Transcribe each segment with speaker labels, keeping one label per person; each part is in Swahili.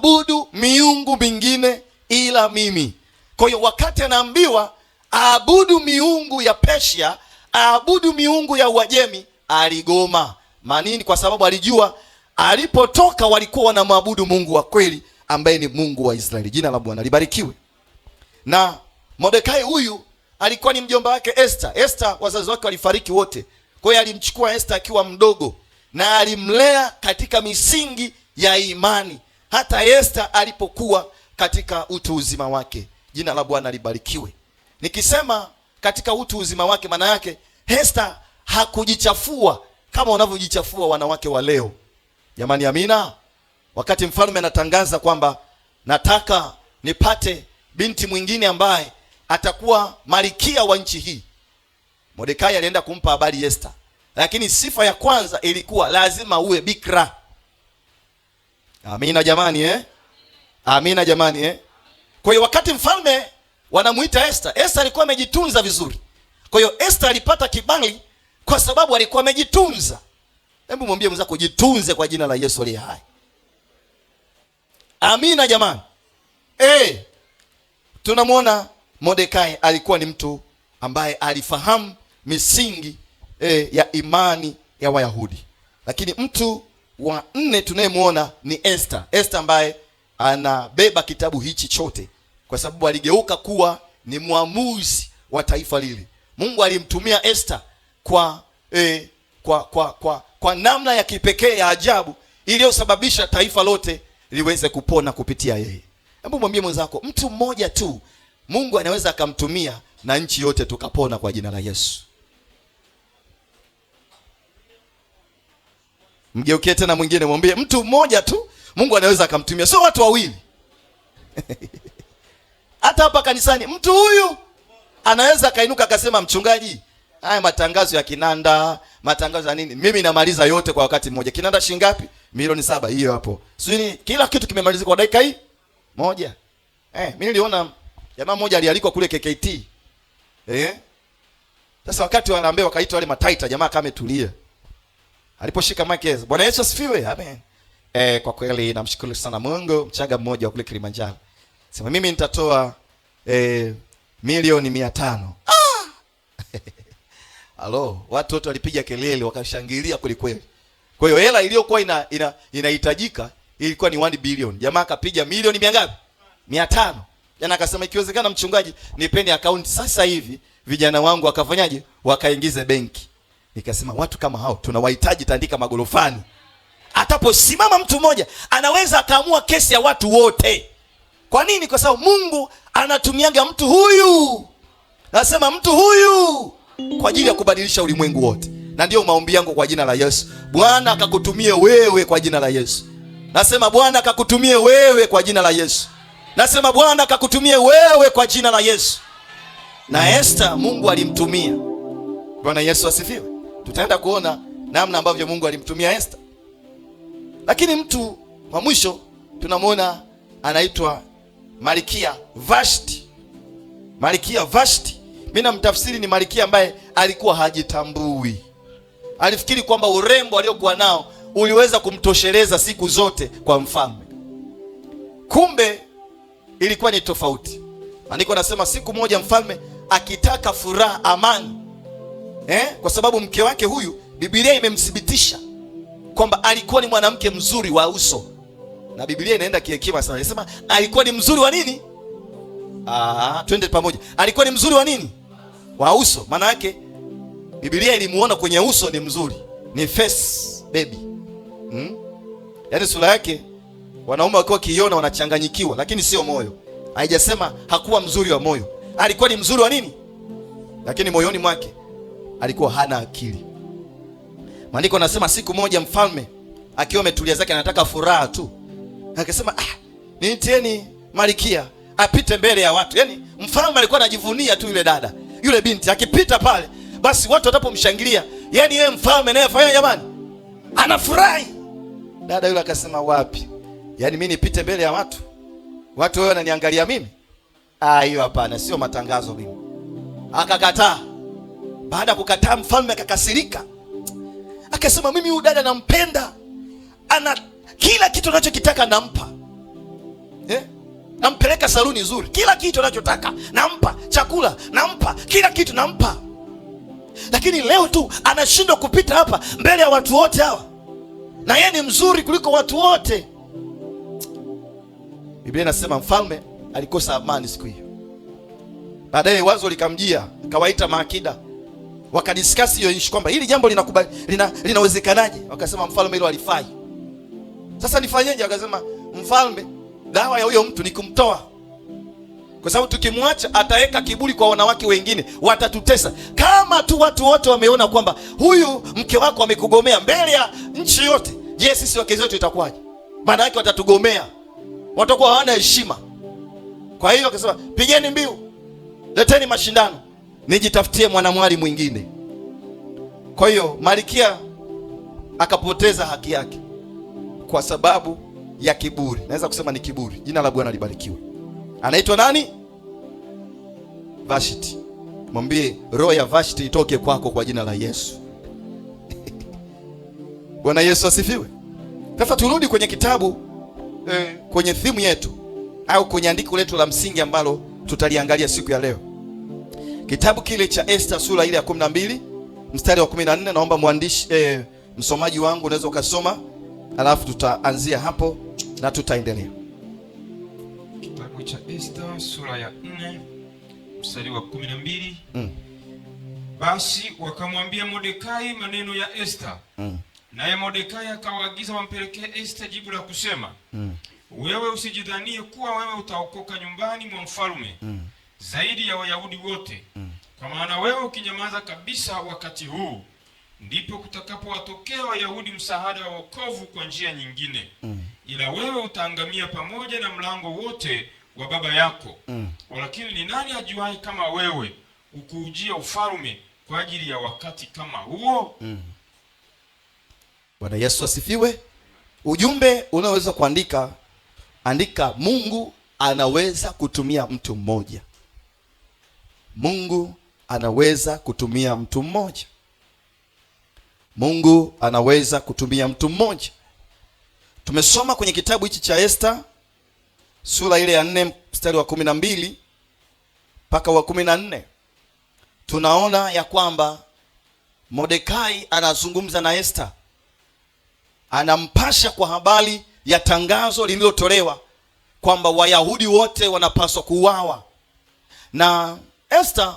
Speaker 1: Abudu miungu mingine ila mimi. Kwa hiyo wakati anaambiwa aabudu miungu ya Persia, aabudu miungu ya Uajemi, aligoma. Manini? Kwa sababu alijua alipotoka walikuwa wanamwabudu Mungu wa kweli ambaye ni Mungu wa Israeli. Jina la Bwana libarikiwe. Na Mordekai huyu alikuwa ni mjomba wake Esther. Esther wazazi wake walifariki wote. Kwa hiyo alimchukua Esther akiwa mdogo na alimlea katika misingi ya imani hata Esther alipokuwa katika utu uzima wake. Jina la Bwana libarikiwe. Nikisema katika utu uzima wake, maana yake Esther hakujichafua kama wanavyojichafua wanawake wa leo. Jamani, amina. Wakati mfalme anatangaza kwamba nataka nipate binti mwingine ambaye atakuwa malikia wa nchi hii, Mordekai alienda kumpa habari Esther, lakini sifa ya kwanza ilikuwa lazima uwe bikra. Amina jamani, eh? Amina jamani, eh? Kwa hiyo wakati mfalme wanamuita Esther, Esther alikuwa amejitunza vizuri. Kwa hiyo Esther alipata kibali kwa sababu alikuwa amejitunza. Hebu mwambie mwenzako, jitunze kwa jina la Yesu aliye hai. Amina jamani. Tunamwona Mordekai alikuwa ni mtu ambaye alifahamu misingi ya imani ya Wayahudi. Lakini mtu wa nne tunayemwona ni Esther. Esther ambaye anabeba kitabu hichi chote kwa sababu aligeuka kuwa ni mwamuzi wa taifa lile. Mungu alimtumia Esther kwa namna ya kipekee ya ajabu iliyosababisha taifa lote liweze kupona kupitia yeye. Hebu mwambie mwenzako, mtu mmoja tu Mungu anaweza akamtumia na nchi yote tukapona kwa jina la Yesu. Mgeukie tena mwingine mwambie, mtu mmoja tu Mungu anaweza akamtumia, sio watu wawili. Hata hapa kanisani mtu huyu anaweza akainuka akasema, mchungaji, haya matangazo ya kinanda, matangazo ya nini, mimi namaliza yote kwa wakati mmoja. Kinanda shilingi ngapi? 7,000,000 hiyo hapo. Sio, kila kitu kimemalizika kwa dakika hii moja. Mimi niliona jamaa mmoja alialikwa kule KKT. Sasa wakati wanaambia wakaitwa wale mataita, jamaa kama ametulia. Aliposhika mic, Bwana Yesu asifiwe. Amen. Kwa kweli namshukuru sana Mungu, mchaga mmoja wa kule Kilimanjaro. Sema mimi nitatoa 500,000,000. Halo, watu wote walipiga kelele wakashangilia kweli kweli. Kwa hiyo hela iliyokuwa inahitajika ilikuwa ni 1 billion. Jamaa akapiga milioni mia ngapi? 500. Jana akasema ikiwezekana mchungaji nipeni account sasa hivi, vijana wangu wakafanyaje? Wakaingize benki. Nikasema watu kama hao tunawahitaji Tandika magorofani. Ataposimama mtu mmoja anaweza akaamua kesi ya watu wote. Kwa nini? Kwa sababu Mungu anatumiaga mtu huyu. Nasema mtu huyu kwa ajili ya kubadilisha ulimwengu wote. Na ndio maombi yangu kwa jina la Yesu. Bwana akakutumie wewe kwa jina la Yesu. Nasema Bwana akakutumie wewe kwa jina la Yesu. Nasema Bwana akakutumie wewe kwa jina la Yesu. Na Esther Mungu alimtumia. Bwana Yesu asifiwe. Tutaenda kuona namna ambavyo Mungu alimtumia Esther. Lakini mtu wa mwisho tunamuona anaitwa Malkia Vashti. Malkia Vashti, mimi namtafsiri ni malkia ambaye alikuwa hajitambui. Alifikiri kwamba urembo aliokuwa nao uliweza kumtosheleza siku zote kwa mfalme. Kumbe ilikuwa ni tofauti. Maandiko yanasema siku moja mfalme akitaka furaha, amani, kwa sababu mke wake huyu Biblia imemthibitisha kwamba alikuwa ni mwanamke mzuri wa uso. Na Biblia inaenda kihekima sana. Inasema alikuwa ni mzuri wa nini? Twende pamoja. Alikuwa ni mzuri wa nini? Wa uso. Maana yake Biblia ilimuona kwenye uso ni mzuri. Ni face baby. Yaani sura yake wanaume wakiwa kiona wanachanganyikiwa, lakini sio moyo. Haijasema hakuwa mzuri wa moyo. Alikuwa ni mzuri wa nini? Lakini moyoni mwake alikuwa hana akili. Maandiko yanasema siku moja mfalme akiwa ametulia zake anataka furaha tu. Akasema niitieni malkia apite mbele ya watu. Yaani mfalme alikuwa anajivunia tu yule dada, yule binti akipita pale, basi watu watapomshangilia, yaani yeye mfalme naye afanya jamani, anafurahi. Dada yule akasema wapi? Yaani mimi nipite mbele ya watu? Watu wao wananiangalia mimi? Hiyo hapana, sio matangazo mimi. Akakataa. Baada kukataa mfalme akakasirika. Akasema mimi huyu dada nampenda. Ana kila kitu anachokitaka nampa. Nampeleka saluni nzuri, kila kitu anachotaka nampa, chakula nampa, kila kitu nampa. Lakini leo tu anashindwa kupita hapa mbele ya watu wote hawa, na yeye ni mzuri kuliko watu wote. Biblia inasema mfalme alikosa amani siku hiyo. Baadaye wazo likamjia, akawaita maakida, wakadiscuss hiyo issue kwamba hili jambo linakubali, linawezekanaje? Wakasema mfalme, hilo halifai. Sasa nifanyeje? Wakasema mfalme, dawa ya huyo mtu ni kumtoa, kwa sababu tukimwacha ataweka kiburi kwa wanawake wengine, watatutesa. Kama tu watu wote wameona kwamba huyu mke wako amekugomea mbele ya nchi yote, je, sisi wake zetu itakuwaje? Maana yake watatugomea, watakuwa hawana heshima. Kwa hiyo akasema, pigeni mbiu, leteni mashindano, nijitafutie mwanamwali mwingine. Kwa hiyo malkia akapoteza haki yake kwa sababu ya kiburi. Naweza kusema ni kiburi. Jina la Bwana libarikiwe. Anaitwa nani? Vashti. Mwambie roho ya Vashti itoke kwako kwa jina la Yesu. Bwana Yesu asifiwe. Sasa turudi kwenye kitabu, kwenye thimu yetu au kwenye andiko letu la msingi ambalo tutaliangalia siku ya leo. Kitabu kile cha Esther sura ile ya 12 mstari wa 14. Naomba mwandishi, msomaji wangu unaweza ukasoma, alafu tutaanzia hapo na tutaendelea.
Speaker 2: Kitabu cha Esther sura ya 4 mstari wa 12. Basi wakamwambia Mordekai maneno ya Esther. Naye Mordekai akawaagiza wampelekee Esther jibu la kusema, wewe usijidhanie kuwa wewe utaokoka nyumbani mwa mfalme zaidi ya Wayahudi wote. Kwa maana wewe ukinyamaza kabisa wakati huu, ndipo kutakapowatokea Wayahudi msaada wa wokovu kwa njia nyingine. Ila wewe utaangamia pamoja na mlango wote wa baba yako. Walakini ni nani ajuaye kama wewe ukuujia ufalme kwa ajili ya wakati kama huo?
Speaker 1: Bwana Yesu asifiwe. Ujumbe unaweza kuandika, andika Mungu anaweza kutumia mtu mmoja. Mungu anaweza kutumia mtu mmoja. Mungu anaweza kutumia mtu mmoja. Tumesoma kwenye kitabu hichi cha Esther sura ile ya 4 mstari wa 12 mpaka wa 14. Tunaona ya kwamba Mordekai anazungumza na Esther. Anampasha kwa habari ya tangazo lililotolewa kwamba Wayahudi wote wanapaswa kuuawa. Na Esther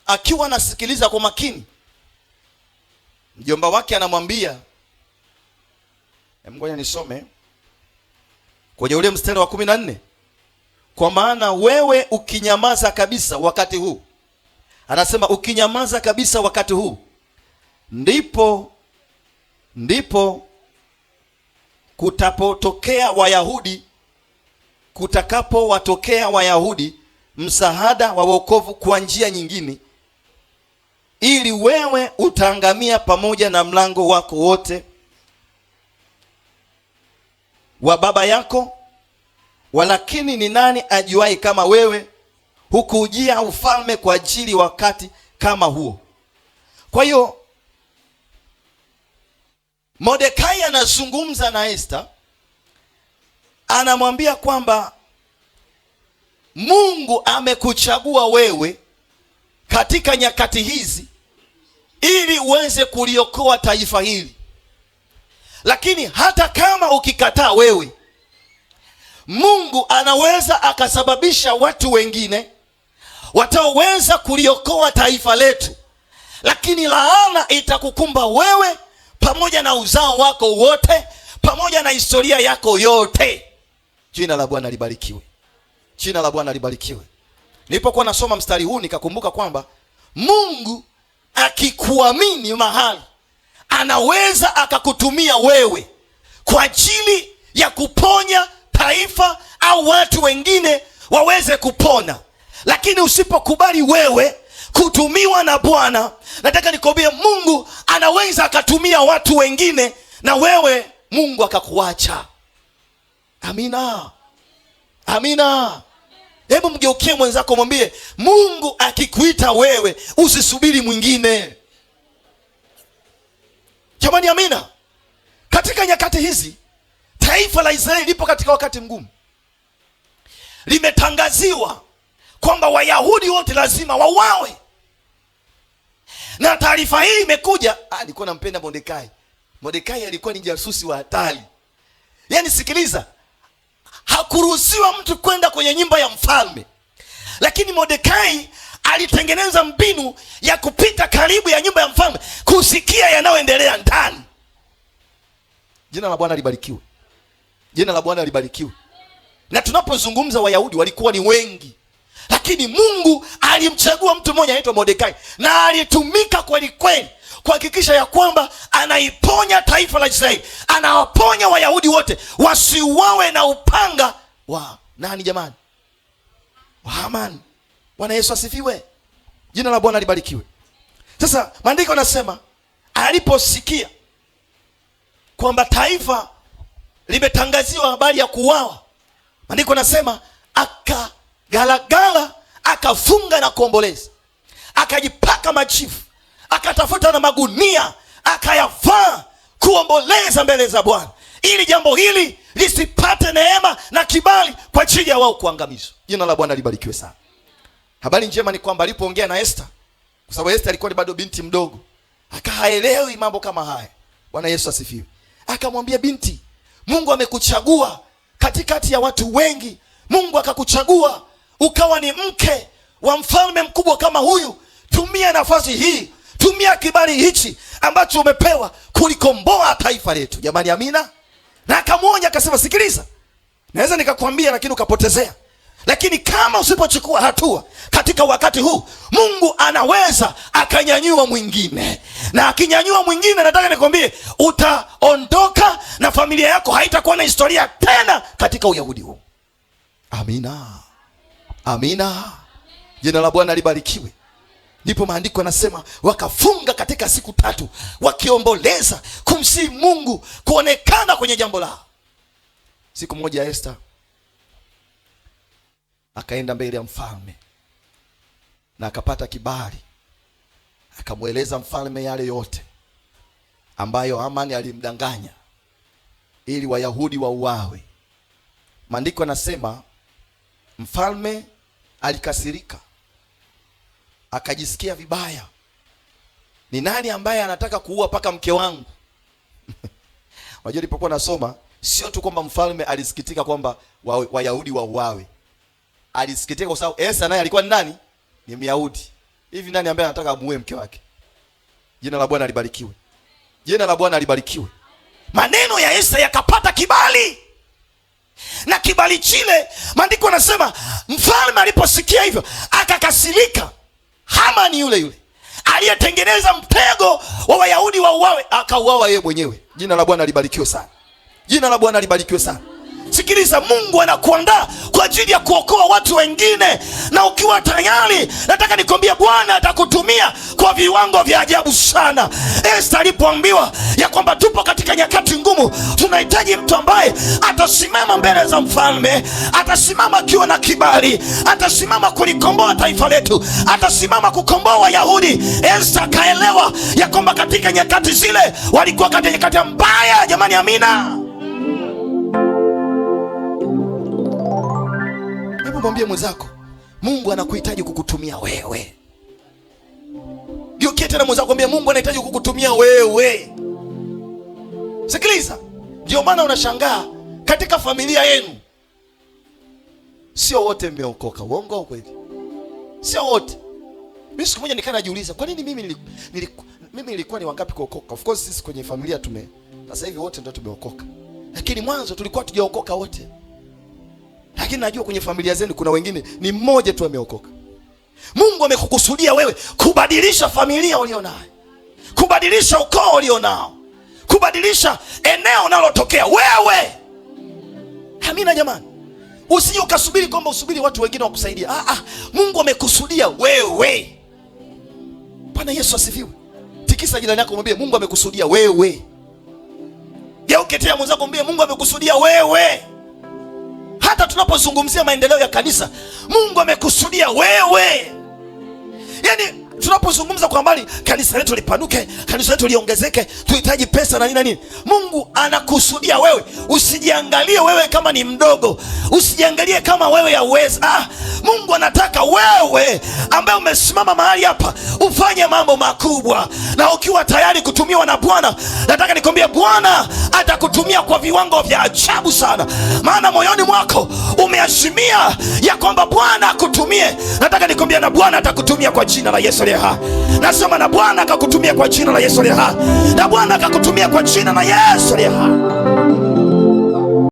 Speaker 1: akiwa anasikiliza kwa makini, mjomba wake anamwambia, ngoja nisome kwenye ule mstari wa 14. Kwa maana wewe ukinyamaza kabisa wakati huu, anasema ukinyamaza kabisa wakati huu, ndipo kutapotokea Wayahudi, kutakapowatokea Wayahudi msaada wa wokovu kwa njia nyingine, ili wewe utaangamia pamoja na mlango wako wote wa baba yako. Walakini ni nani ajuaye kama wewe hukujia ufalme kwa ajili wakati kama huo? Kwa hiyo Mordekai anazungumza na Esther, anamwambia kwamba Mungu amekuchagua wewe katika nyakati hizi ili uweze kuliokoa taifa hili. Lakini hata kama ukikataa wewe, Mungu anaweza akasababisha watu wengine wataweza kuliokoa taifa letu. Lakini laana itakukumba wewe pamoja na uzao wako wote, pamoja na historia yako yote. Jina la Bwana libarikiwe. Jina la Bwana libarikiwe. Nilipokuwa nasoma mstari huu nikakumbuka kwamba Mungu akikuamini mahali anaweza akakutumia wewe kwa ajili ya kuponya taifa au watu wengine waweze kupona. Lakini usipokubali wewe kutumiwa na Bwana, nataka nikwambie Mungu anaweza akatumia watu wengine na wewe Mungu akakuacha. Amina. Amina. Hebu mgeukie mwenzako mwambie, Mungu akikuita wewe usisubiri mwingine. Jamani, amina. Katika nyakati hizi taifa la Israeli lipo katika wakati mgumu. limetangaziwa kwamba Wayahudi wote lazima wauawe. Na taarifa hii imekuja, alikuwa nampenda Mordekai. Mordekai alikuwa ni jasusi wa hatari. Yaani sikiliza, hakuruhusiwa mtu kwenda kwenye nyumba ya mfalme. Lakini Mordekai alitengeneza mbinu ya kupita karibu ya nyumba ya mfalme kusikia yanayoendelea ndani. Jina la Bwana libarikiwe. Jina la Bwana libarikiwe. Na tunapozungumza Wayahudi walikuwa ni wengi, lakini Mungu alimchagua mtu mmoja anaitwa Mordekai, na alitumika kweli kweli kuhakikisha ya kwamba anaiponya taifa la Israeli, anawaponya Wayahudi wote wasiuawe na upanga wa nani jamani? Wa Haman. Bwana Yesu asifiwe. Jina la Bwana libarikiwe. Sasa maandiko yanasema aliposikia kwamba taifa limetangaziwa habari ya kuuawa, maandiko yanasema akagalagala, akafunga na kuomboleza, akajipaka majivu, akatafuta na magunia, akayavaa kuomboleza mbele za Bwana, ili jambo hili lisipate neema na kibali kwa ajili ya wao kuangamizwa. Jina la Bwana libarikiwe sana. Habari njema ni kwamba alipoongea na Esther, kwa sababu Esther alikuwa bado binti mdogo, akahaelewi mambo kama haya. Bwana Yesu asifiwe. Akamwambia, binti, Mungu amekuchagua katikati ya watu wengi. Mungu akakuchagua ukawa ni mke wa mfalme mkubwa kama huyu. Tumia nafasi hii, tumia kibali hichi ambacho umepewa kulikomboa taifa letu. Jamani, amina. Na akamwonya akasema, sikiliza, naweza nikakwambia lakini ukapotezea. Lakini kama usipochukua hatua katika wakati huu, Mungu anaweza akanyanyua mwingine. Na akinyanyua mwingine, nataka nikwambie, utaondoka na familia yako haitakuwa na historia tena katika Uyahudi huu. Amina. Amina. Jina la Bwana libarikiwe. Ndipo maandiko yanasema wakafunga katika siku 3, wakiomboleza kumsihi Mungu kuonekana kwenye jambo lao. Siku moja Esther akaenda mbele ya mfalme na akapata kibali. Akamweleza mfalme yale yote ambayo Hamani alimdanganya ili Wayahudi wauawe. Maandiko yanasema mfalme alikasirika, akajisikia vibaya. Ni nani ambaye anataka kuua paka mke wangu? Unajua, nilipokuwa nasoma, sio tu kwamba mfalme alisikitika kwamba Wayahudi wauawe. Alisikitika kwa sababu Esther naye alikuwa ni nani? Ni Myahudi. Hivi nani ambaye anataka amuue mke wake? Jina la Bwana libarikiwe. Jina la Bwana libarikiwe. Maneno ya Esther yakapata kibali. Na kibali chile, maandiko yanasema mfalme aliposikia hivyo akakasirika. Hamani yule yule aliyetengeneza mtego wa Wayahudi wauawe, akauawa yeye mwenyewe. Jina la Bwana libarikiwe sana. Jina la Bwana libarikiwe sana. Sikiliza, Mungu anakuandaa kwa ajili ya kuokoa watu wengine, na ukiwa tayari, nataka nikwambie Bwana atakutumia kwa viwango vya ajabu sana. Esther alipoambiwa ya kwamba tupo katika nyakati ngumu, tunahitaji mtu ambaye atasimama mbele za mfalme, atasimama akiwa na kibali, atasimama kulikomboa taifa letu, atasimama kukomboa Wayahudi. Esther akaelewa ya kwamba katika nyakati zile walikuwa katika nyakati mbaya. Jamani, amina. Mwambie mwenzako, Mungu anakuhitaji kukutumia wewe. Geukia tena mwenzako, mwambie Mungu anahitaji kukutumia wewe. Sikiliza, ndio maana unashangaa katika familia yenu sio wote mmeokoka. Uongo au kweli? Sio wote. Mimi siku moja nikaa najiuliza, kwa nini mimi nilikuwa ni wangapi kuokoka? Of course sisi kwenye familia sasa hivi wote ndio tumeokoka. Lakini mwanzo tulikuwa tujaokoka wote. Lakini najua kwenye familia zenu kuna wengine ni mmoja tu ameokoka. Mungu amekukusudia wewe kubadilisha familia ulionayo, kubadilisha ukoo ulionao, kubadilisha eneo unalotokea wewe. Amina jamani. Usije ukasubiri kwamba usubiri watu wengine wakusaidia. Mungu amekusudia wewe. Bwana Yesu asifiwe. Tikisa jirani yako mwambie Mungu amekusudia wewe. Geuke tena mwenzako mwambie Mungu amekusudia wewe. Hata tunapozungumzia maendeleo ya kanisa, Mungu amekusudia wewe. Yaani Tunapozungumza kwa mbali, kanisa letu lipanuke, kanisa letu liongezeke, tuhitaji pesa na nini na nini. Mungu anakusudia wewe usijiangalie wewe kama ni mdogo, usijiangalie kama wewe hauwezi. Mungu anataka wewe ambaye umesimama mahali hapa ufanye mambo makubwa, na ukiwa tayari kutumiwa na Bwana, nataka nikwambie Bwana atakutumia kwa viwango vya ajabu sana, maana moyoni mwako umeazimia ya kwamba Bwana akutumie. Nataka nikwambie na Bwana atakutumia kwa jina la Yesu aliye hai. Nasema na Bwana akakutumia kwa jina la Yesu aliye hai. Na Bwana akakutumia kwa jina la Yesu aliye hai.